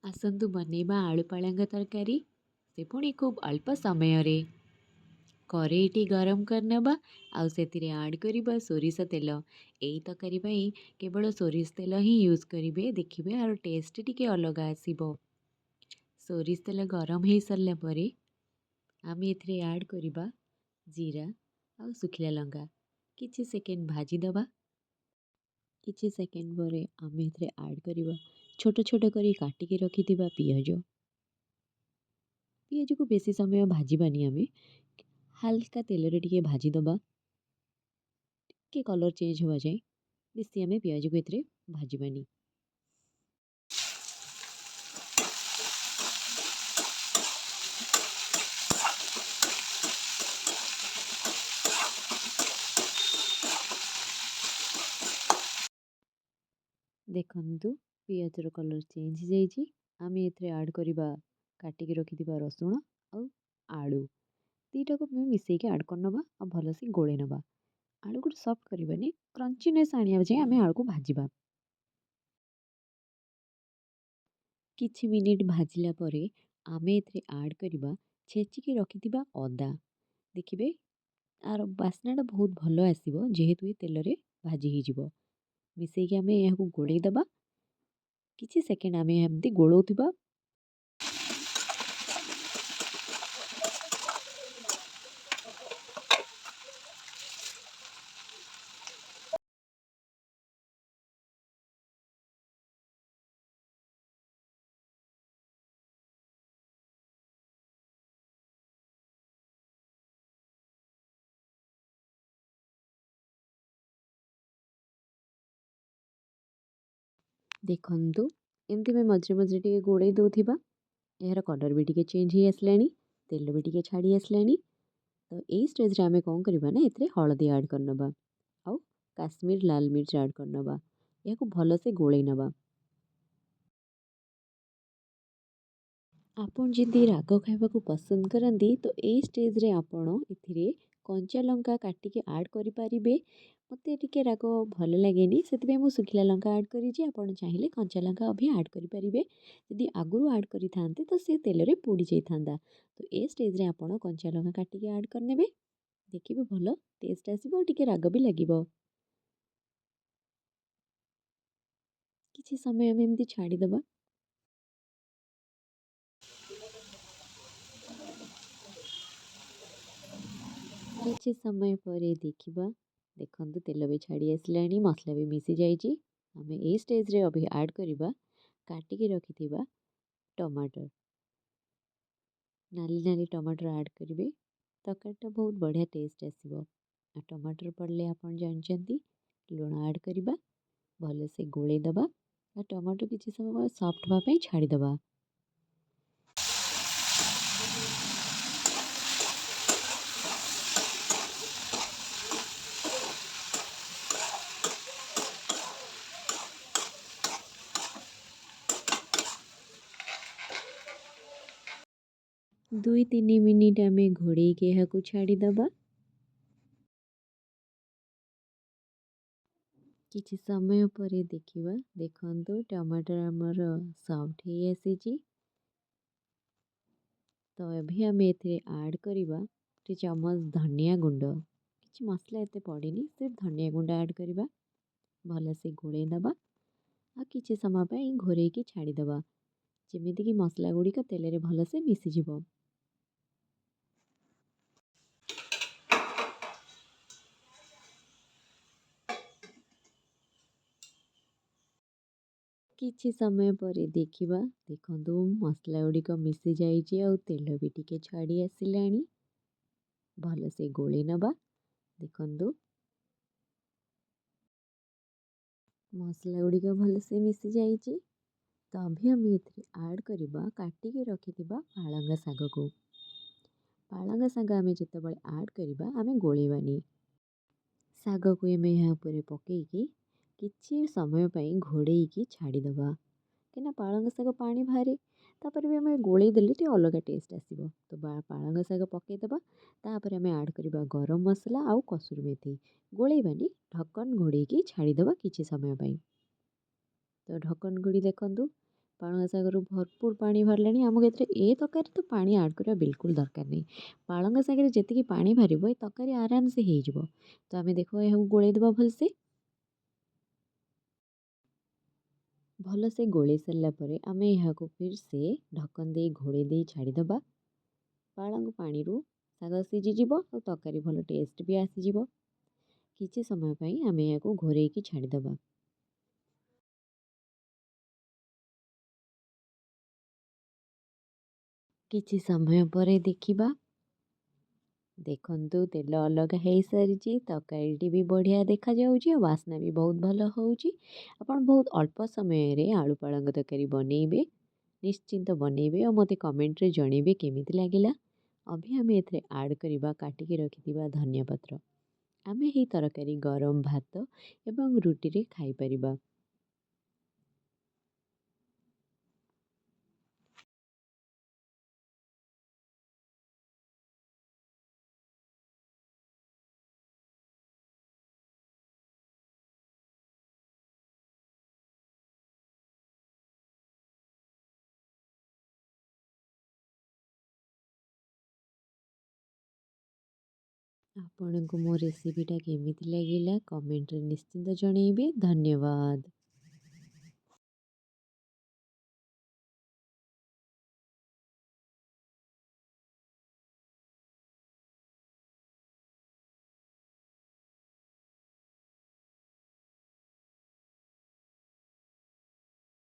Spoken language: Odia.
ଆସନ୍ତୁ ବନେଇବା ଆଳୁ ପାଳଙ୍ଗ ତରକାରୀ, ସେ ପୁଣି ଖୁବ୍ ଅଳ୍ପ ସମୟରେ। କରେଇଟି ଗରମ କରିନେବା ଆଉ ସେଥିରେ ଆଡ଼୍ କରିବା ସୋରିଷ ତେଲ। ଏଇ ତରକାରୀ ପାଇଁ କେବଳ ସୋରିଷ ତେଲ ହିଁ ୟୁଜ୍ କରିବେ, ଦେଖିବେ ଆର ଟେଷ୍ଟ ଟିକେ ଅଲଗା ଆସିବ। ସୋରିଷ ତେଲ ଗରମ ହେଇସାରିଲା ପରେ ଆମେ ଏଥିରେ ଆଡ଼୍ କରିବା ଜିରା ଆଉ ଶୁଖିଲା ଲଙ୍କା। କିଛି ସେକେଣ୍ଡ ଭାଜିଦେବା। କିଛି ସେକେଣ୍ଡ ପରେ ଆମେ ଏଥିରେ ଆଡ଼୍ କରିବା ଛୋଟ ଛୋଟ କରି କାଟିକି ରଖିଥିବା ପିଆଜ। ପିଆଜକୁ ବେଶୀ ସମୟ ଭାଜିବାନି, ଆମେ ହାଲକା ତେଲରେ ଟିକେ ଭାଜିଦେବା, ଟିକେ କଲର୍ ଚେଞ୍ଜ ହେବା ଯାଏଁ। ବେଶୀ ଆମେ ପିଆଜକୁ ଏଥିରେ ଭାଜିବାନି। ଦେଖନ୍ତୁ, ପିଆଜର କଲର୍ ଚେଞ୍ଜ ହେଇଯାଇଛି। ଆମେ ଏଥିରେ ଆଡ଼୍ କରିବା କାଟିକି ରଖିଥିବା ରସୁଣ ଆଉ ଆଳୁ। ଦୁଇଟାକୁ ଆମେ ମିଶାଇକି ଆଡ଼୍ କରିନେବା ଆଉ ଭଲସେ ଗୋଳେଇ ନେବା। ଆଳୁକୁ ସଫ୍ଟ କରିବାନି, କ୍ରଞ୍ଚିନେସ୍ ଆଣିବା ଯାଏଁ ଆମେ ଆଳୁକୁ ଭାଜିବା। କିଛି ମିନିଟ୍ ଭାଜିଲା ପରେ ଆମେ ଏଥିରେ ଆଡ଼୍ କରିବା ଛେଚିକି ରଖିଥିବା ଅଦା। ଦେଖିବେ, ଆର ବାସ୍ନାଟା ବହୁତ ଭଲ ଆସିବ, ଯେହେତୁ ଏ ତେଲରେ ଭାଜି ହେଇଯିବ। ମିଶାଇକି ଆମେ ଏହାକୁ ଗୋଳେଇ ଦେବା। କିଛି ସେକେଣ୍ଡ ଆମେ ଏମିତି ଗୋଳଉଥିବା। ଦେଖନ୍ତୁ, ଏମିତି ଆମେ ମଝିରେ ମଝିରେ ଟିକେ ଗୋଳେଇ ଦେଉଥିବା। ଏହାର କଲର୍ ବି ଟିକେ ଚେଞ୍ଜ ହେଇ ଆସିଲାଣି, ତେଲ ବି ଟିକେ ଛାଡ଼ି ଆସିଲାଣି। ତ ଏଇ ଷ୍ଟେଜ୍ରେ ଆମେ କ'ଣ କରିବା ନା ଏଥିରେ ହଳଦୀ ଆଡ଼୍ କରିନେବା ଆଉ କାଶ୍ମୀର ଲାଲ ମିର୍ଚ ଆଡ଼୍ କରିନେବା। ଏହାକୁ ଭଲସେ ଗୋଳେଇ ନେବା। ଆପଣ ଯଦି ରାଗ ଖାଇବାକୁ ପସନ୍ଦ କରନ୍ତି, ତ ଏଇ ଷ୍ଟେଜ୍ରେ ଆପଣ ଏଥିରେ କଞ୍ଚା ଲଙ୍କା କାଟିକି ଆଡ଼୍ କରିପାରିବେ। ମୋତେ ଟିକେ ରାଗ ଭଲ ଲାଗେନି, ସେଥିପାଇଁ ମୁଁ ଶୁଖିଲା ଲଙ୍କା ଆଡ଼୍ କରିଛି। ଆପଣ ଚାହିଁଲେ କଞ୍ଚା ଲଙ୍କା ବି ଆଡ଼୍ କରିପାରିବେ। ଯଦି ଆଗରୁ ଆଡ଼୍ କରିଥାନ୍ତେ, ତ ସେ ତେଲରେ ପୋଡ଼ି ଯାଇଥାନ୍ତା। ତ ଏ ଷ୍ଟେଜ୍ରେ ଆପଣ କଞ୍ଚା ଲଙ୍କା କାଟିକି ଆଡ଼୍ କରିନେବେ। ଦେଖିବେ, ଭଲ ଟେଷ୍ଟ ଆସିବ ଆଉ ଟିକେ ରାଗ ବି ଲାଗିବ। କିଛି ସମୟ ଆମେ ଏମିତି ଛାଡ଼ିଦେବା। କିଛି ସମୟ ପରେ ଦେଖିବା। ଦେଖନ୍ତୁ, ତେଲ ବି ଛାଡ଼ି ଆସିଲାଣି, ମସଲା ବି ମିଶି ଯାଇଛି। ଆମେ ଏଇ ଷ୍ଟେଜ୍ରେ ଅଭି ଆଡ଼୍ କରିବା କାଟିକି ରଖିଥିବା ଟମାଟର। ନାଲି ନାଲି ଟମାଟର ଆଡ଼୍ କରିବେ, ତରକାରୀଟା ବହୁତ ବଢ଼ିଆ ଟେଷ୍ଟ ଆସିବ। ଆଉ ଟମାଟର ପଡ଼ିଲେ ଆପଣ ଜାଣିଛନ୍ତି, ଲୁଣ ଆଡ଼୍ କରିବା, ଭଲସେ ଗୋଳେଇ ଦେବା ଆଉ ଟମାଟୋ କିଛି ସମୟ ସଫ୍ଟ ହେବା ପାଇଁ ଛାଡ଼ିଦେବା। 2-3 ମିନିଟ୍ ଆମେ ଘୋଡ଼େଇକି ଏହାକୁ ଛାଡ଼ିଦେବା। କିଛି ସମୟ ପରେ ଦେଖିବା। ଦେଖନ୍ତୁ, ଟମାଟର ଆମର ସଫ୍ଟ ହେଇ ଆସିଛି। ତ ଏବେ ଆମେ ଏଥିରେ ଆଡ଼୍ କରିବା ଗୋଟେ ଚାମଚ ଧନିଆ ଗୁଣ୍ଡ। କିଛି ମସଲା ଏତେ ପଡ଼ିନି, ସିର୍ଫ ଧନିଆ ଗୁଣ୍ଡ ଆଡ଼୍ କରିବା। ଭଲସେ ଗୋଳେଇ ଦେବା ଆଉ କିଛି ସମୟ ପାଇଁ ଘୋଡ଼େଇକି ଛାଡ଼ିଦେବା, ଯେମିତିକି ମସଲା ଗୁଡ଼ିକ ତେଲରେ ଭଲସେ ମିଶିଯିବ। କିଛି ସମୟ ପରେ ଦେଖିବା। ଦେଖନ୍ତୁ, ମସଲା ଗୁଡ଼ିକ ମିଶି ଯାଇଛି ଆଉ ତେଲ ବି ଟିକେ ଛାଡ଼ି ଆସିଲାଣି। ଭଲସେ ଗୋଳେଇ ନେବା। ଦେଖନ୍ତୁ, ମସଲା ଗୁଡ଼ିକ ଭଲସେ ମିଶି ଯାଇଛି। ତ ଅଭି ଆମେ ଏଥିରେ ଆଡ଼୍ କରିବା କାଟିକି ରଖିଥିବା ପାଳଙ୍ଗ ଶାଗକୁ। ପାଳଙ୍ଗ ଶାଗ ଆମେ ଯେତେବେଳେ ଆଡ଼୍ କରିବା, ଆମେ ଗୋଳେଇବାନି। ଶାଗକୁ ଆମେ ଏହା ଉପରେ ପକାଇକି କିଛି ସମୟ ପାଇଁ ଘୋଡ଼େଇକି ଛାଡ଼ିଦେବା, କାହିଁକିନା ପାଳଙ୍ଗ ଶାଗ ପାଣି ବାହାରେ। ତାପରେ ବି ଆମେ ଗୋଳେଇ ଦେଲେ ଟିକେ ଅଲଗା ଟେଷ୍ଟ ଆସିବ। ତ ପାଳଙ୍ଗ ଶାଗ ପକାଇଦେବା। ତାପରେ ଆମେ ଆଡ଼୍ କରିବା ଗରମ ମସଲା ଆଉ କସୁରୀ ମେଥି। ଗୋଳେଇବାନି, ଢକନ ଘୋଡ଼େଇକି ଛାଡ଼ିଦେବା କିଛି ସମୟ ପାଇଁ। ତ ଢକନ ଘୋଡ଼ି ଦେଖନ୍ତୁ, ପାଳଙ୍ଗ ଶାଗରୁ ଭରପୁର ପାଣି ବାହାରିଲାଣି। ଆମକୁ ଏଥିରେ ଏ ତରକାରୀ ତ ପାଣି ଆଡ଼୍ କରିବା ବିଲକୁଲ ଦରକାର ନାହିଁ। ପାଳଙ୍ଗ ଶାଗରେ ଯେତିକି ପାଣି ବାହାରିବ, ଏ ତରକାରୀ ଆରାମସେ ହେଇଯିବ। ତ ଆମେ ଦେଖ, ଏହାକୁ ଗୋଳେଇ ଦେବା ଭଲସେ। ଭଲସେ ଗୋଳେଇ ସାରିଲା ପରେ ଆମେ ଏହାକୁ ଫିର୍ ସେ ଢକ୍କନ ଦେଇ ଘୋଡ଼େଇ ଦେଇ ଛାଡ଼ିଦେବା। ପାଳଙ୍ଗ ପାଣିରୁ ଶାଗ ସିଝିଯିବ ଆଉ ତରକାରୀ ଭଲ ଟେଷ୍ଟ ବି ଆସିଯିବ। କିଛି ସମୟ ପାଇଁ ଆମେ ଏହାକୁ ଘୋଡ଼େଇକି ଛାଡ଼ିଦେବା। କିଛି ସମୟ ପରେ ଦେଖିବା। ଦେଖନ୍ତୁ, ତେଲ ଅଲଗା ହେଇସାରିଛି, ତରକାରୀଟି ବି ବଢ଼ିଆ ଦେଖାଯାଉଛି ଆଉ ବାସ୍ନା ବି ବହୁତ ଭଲ ହେଉଛି। ଆପଣ ବହୁତ ଅଳ୍ପ ସମୟରେ ଆଳୁ ପାଳଙ୍ଗ ତରକାରୀ ବନେଇବେ। ନିଶ୍ଚିନ୍ତ ବନେଇବେ ଆଉ ମୋତେ କମେଣ୍ଟରେ ଜଣେଇବେ କେମିତି ଲାଗିଲା। ଅଭି ଆମେ ଏଥିରେ ଆଡ଼୍ କରିବା କାଟିକି ରଖିଥିବା ଧନିଆ ପତ୍ର। ଆମେ ଏହି ତରକାରୀ ଗରମ ଭାତ ଏବଂ ରୁଟିରେ ଖାଇପାରିବା। ଆପଣଙ୍କୁ ମୋ ରେସିପିଟା କେମିତି ଲାଗିଲା, କମେଣ୍ଟରେ ନିଶ୍ଚିନ୍ତ ଜଣେଇବେ। ଧନ୍ୟବାଦ।